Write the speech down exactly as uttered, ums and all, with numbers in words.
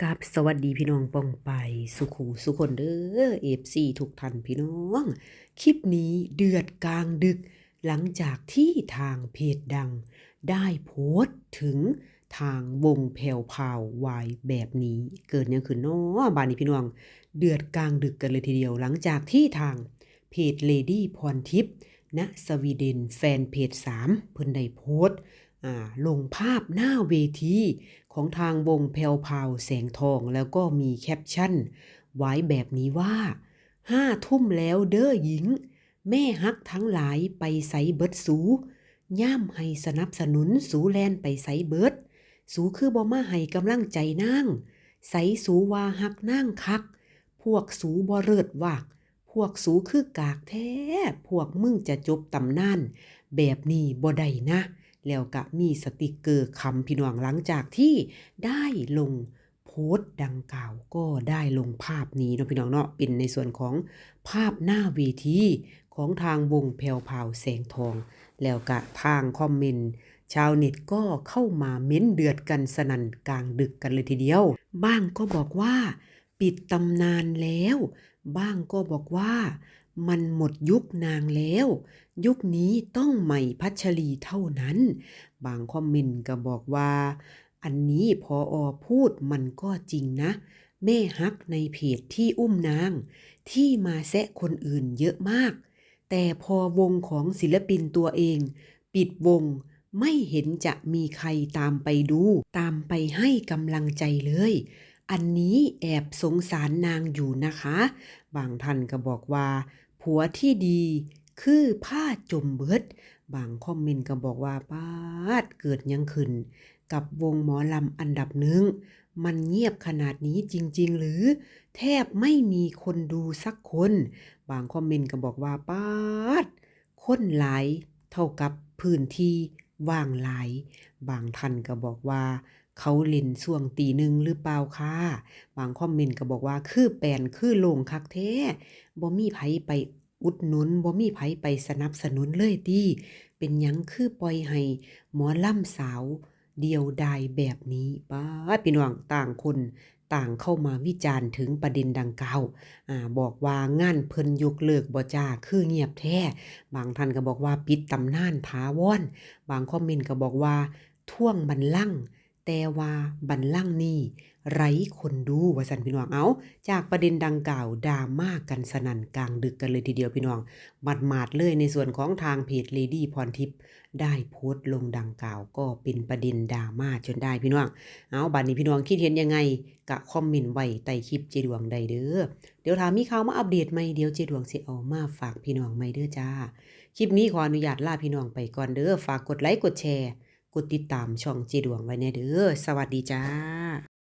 กับสวัสดีพี่น้องป้องไปสุขูสุคนเด้อ เอฟซี ทุกท่านพี่น้อง คลิปนี้เดือดกลางดึก หลังจากที่ทางเพจดังได้โพสต์ถึงทางวงแผ่วพราวยแบบนี้ เกิดหยังขึ้นน้อ บาดนี้พี่น้อง เดือดกลางดึกกันเลยทีเดียว หลังจากที่ทางเพจเลดี้พรทิพย์ ณ สวีเดน แฟนเพจสาม เพิ่นได้โพสต์ อ่า ลงภาพหน้าเวทีของทางวงแผ่วพราวแสงทอง แล้วก็มีแคปชั่นไว้แบบนี้ว่า ห้าทุ่มแล้วเด้อหญิง แม่ฮักทั้งหลายไปไสเบิดสู ย่ามให้สนับสนุนสูแล่นไปไสเบิด สูคือบ่มาให้กำลังใจนาง ไสสูว่าฮักนางคัก พวกสูบ่เลิศวาก พวกสูคือกากแท้ พวกมึงจะจบตำนานแบบนี้บ่ได้นะ แล้วก็มีสติกเกอร์ขำพี่น้อง หลังจากที่ได้ลงโพสต์ดังกล่าว ก็ได้ลงภาพนี้เนาะพี่น้องเนาะ เป็นในส่วนของภาพหน้าเวทีของทางวงแผ่วพราวแสงทอง แล้วก็ทางคอมเมนต์ ชาวเน็ตก็เข้ามาเม้นเดือดกันสนั่นกลางดึกกันเลยทีเดียว บ้างก็บอกว่า ปิดตำนานแล้ว บ้างก็บอกว่า มันหมดยุคนางแล้ว ยุคนี้ต้องใหม่พัชรีเท่านั้น บางคอมเมนต์ก็บอกว่า อันนี้ ผอ พูดมันก็จริงนะ แม่ฮักในเพจที่อุ้มนาง ที่มาแซะคนอื่นเยอะมาก แต่พอวงของศิลปินตัวเอง ปิดวง ไม่เห็นจะมีใครตามไปดู ตามไปให้กำลังใจเลย อันนี้แอบสงสารนางอยู่นะคะ บางท่านก็บอกว่า ผัวที่ดีคือผ้าจมเบิด บางคอมเมนต์ก็บอกว่า ป๊าด เกิดหยังขึ้นกับวงหมอลำอันดับหนึ่ง มันเงียบขนาดนี้จริงๆ หรือ แทบไม่มีคนดูสักคน บางคอมเมนต์ก็บอกว่า ป๊าด คนหลายเท่ากับพื้นที่ว่างหลาย บางท่านก็บอกว่า เขาเล่นช่วงตีหนึ่งหรือเปล่าคะ บางคอมเมนต์ก็บอกว่า คือแปน คือโล่งคักแท้ บ่มีไผไปอุดหนุน บ่มีไผไปสนับสนุนเลยติ เป็นหยังคือปล่อยให้หมอลำสาวเดี่ยวดายแบบนี้ ป๊าด พี่น้อง ต่างคนต่างเข้ามาวิจารณ์ถึงประเด็นดังกล่าว อ่า บอกว่างานเพิ่นยกเลิกบ่จ้า คือเงียบแท้ บางท่านก็บอกว่าปิดตำนานถาวร บางคอมเมนต์ก็บอกว่าทวงบัลลังก์ แต่ว่าบัลลังก์นี้ไร้คนดู ว่าซั่นพี่น้อง เอ้า จากประเด็นดังกล่าว ดราม่ากันสนั่นกลางดึกกันเลยทีเดียวพี่น้อง หมาดๆ เลยในส่วนของทางเพจเลดี้พรทิพย์ได้โพสต์ลงดังกล่าว ก็เป็นประเด็นดราม่าจนได้พี่น้อง เอ้า บัดนี้พี่น้องคิดเห็นยังไง ก็คอมเมนต์ไว้ใต้คลิปเจ๊ดวงได้เด้อ เดี๋ยวถ้ามีข่าวมาอัปเดตใหม่ เดี๋ยวเจ๊ดวงสิเอามาฝากพี่น้องใหม่เด้อจ้า คลิปนี้ขออนุญาตลาพี่น้องไปก่อนเด้อ ฝากกดไลค์กดแชร์ กดติดตามช่องเจ๊ดวงไว้แน่เด้อ สวัสดีจ้า